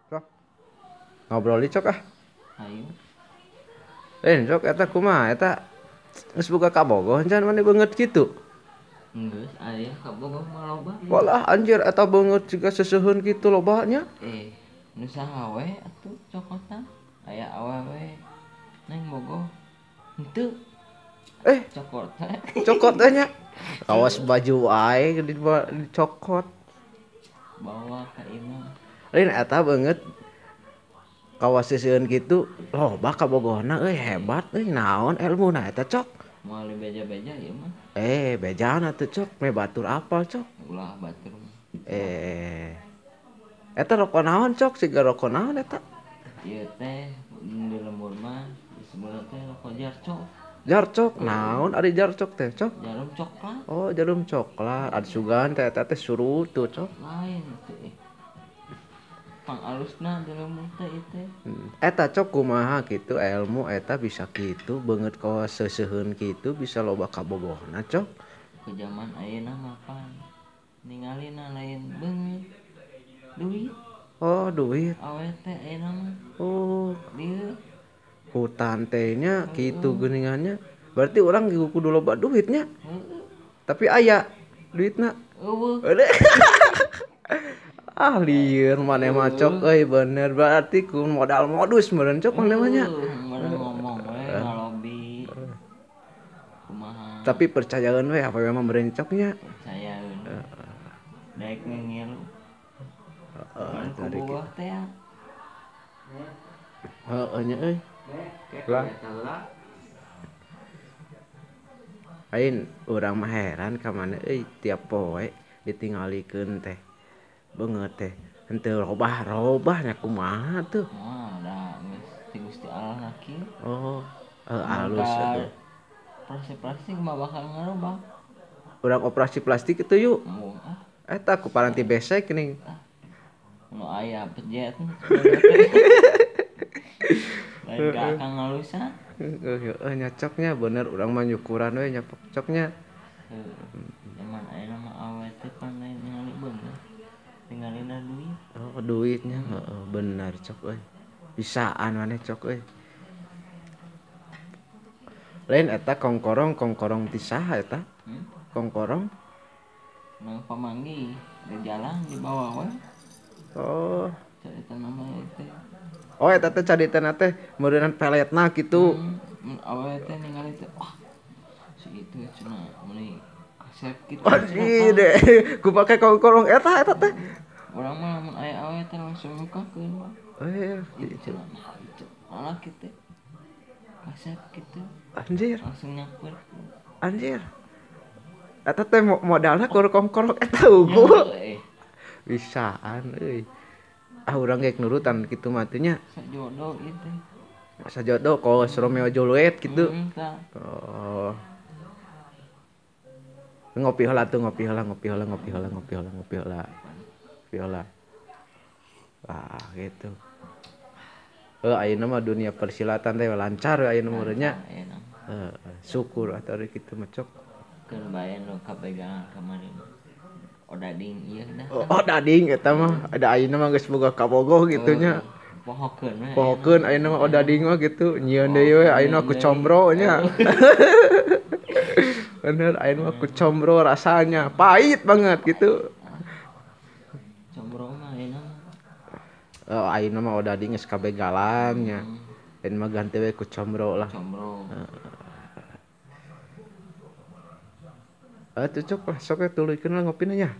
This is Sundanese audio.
Sok. Ngobrol di cok ah. Ayo. Lain cok eta kumaha eta geus boga kabogoh encan maneh beungeut kitu. Geus aya kabogoh mah loba. Walah anjir eta beungeut jiga seseuheun kitu loba nya. Nu saha we atuh cokotan? Aya awewe neng bogoh. Henteu. Cokot. Cokot teh nya. Kawas baju wae dicokot. Bawa ka imah. Lain eta beungeut kawas seseuheun kitu loba kabogohna euy hebat euy naon elmuna eta cok. Moal beja-beja ieu mah. Bejana atuh cok, me batur apal cok. Ulah batur. Eta rokok naon cok, siga rokok naon eta? Ieu teh di lembur mah disebutna teh rokok jarcok. Jarcok naon ari jarcok teh cok? Jarum coklat. Oh, jarum coklat. Ada sugan teh eta teh surut tuh cok. Lain teh. Pang alusna di lembur teh ieu teh. Eta cok kumaha kitu ilmu eta bisa kitu beungeut kawas seseuheun kitu bisa loba kabogohna cok. Ke zaman ayeuna mah pan ningalina lain beungeut duit. Oh, duit. Awe teh ayeuna mah. Oh, dieu hutan teh nya kitu geuningannya. Berarti urang kudu loba duitnya. Tapi aya duitna. Eueuh. Ah lieur maneh mah cok euy bener berarti ku modal modus meureun cok maneh mah nya. Meureun ngomong we ngalobi. Kumaha. Tapi percayaeun we apa mah meureun cok nya. Percayaeun. Daek ngilu. Heeh, kubuah teh. Heeh nya euy. Lah. Ain urang mah heran ka maneh euy tiap poe ditinggalikeun teh. Beungeut teh henteu robah-robah nya kumaha tuh. Moal da geus ti Gusti Allah kieu. Oh, alus atuh. Operasi plastik mah bakal ngarobah. Urang operasi plastik itu yuk. Embung ah. Eta ku paranti besek geuning. Nu aya pejet. Lain ka akang ngalusan. Heeh nyocoknya bener urang mah nyukuran we nya coknya. Heeh. Zaman ayeuna mah awe teh pan lain ningali beungeut. Tingalina duit. Oh, duitnya heeh bener cok euy. Bisaan maneh cok euy. Lain eta kongkorong kongkorong ti saha eta? Kongkorong nang pamanggi di jalan di bawah we. Oh, carita nama teh. Oh, eta teh caritana teh meureunnan peletna kitu. Awe teh ningali teh wah. Si itu cenah meuni kasep kitu. Anjir deh, ku pake kongkorong eta eta teh. Urang mah lamun aya awe teh langsung mukakeun mah. Oh iya, gitu. Malah kitu. Kasep kitu. Anjir. Langsung nyakur. Anjir. Eta teh modalna kur kongkorong eta unggul. Bisaan euy. Ah urang ge nurutan kitu mah teh nya. Sajodo ieu teh. Sajodo kos Romeo Juliet kitu. Oh. Ngopi heula tuh, ngopi heula, ngopi heula, ngopi heula, ngopi heula, ngopi heula. Ngopi heula. Wah, gitu. Ayeuna mah dunia persilatan teh lancar ayeuna mah nya. Heeh, syukur atuh kitu mah cok. Keun bae nu kapegangan kamari. Odading ieu dah. Oh, odading eta mah ada ayeuna mah geus boga kabogoh kitu nya. Pohokeun we. Pohokeun ayeuna mah odading mah kitu nyieun deui we ayeuna ku combro nya. Bener ayeuna mah ku combro rasanya pahit banget gitu. Combro mah ayeuna mah. Oh, ayeuna mah odading geus kabegalan nya. Ayeuna mah ganti we ku combro lah. Combro. Atuh cok lah sok we tuluykeun lah ngopina nya.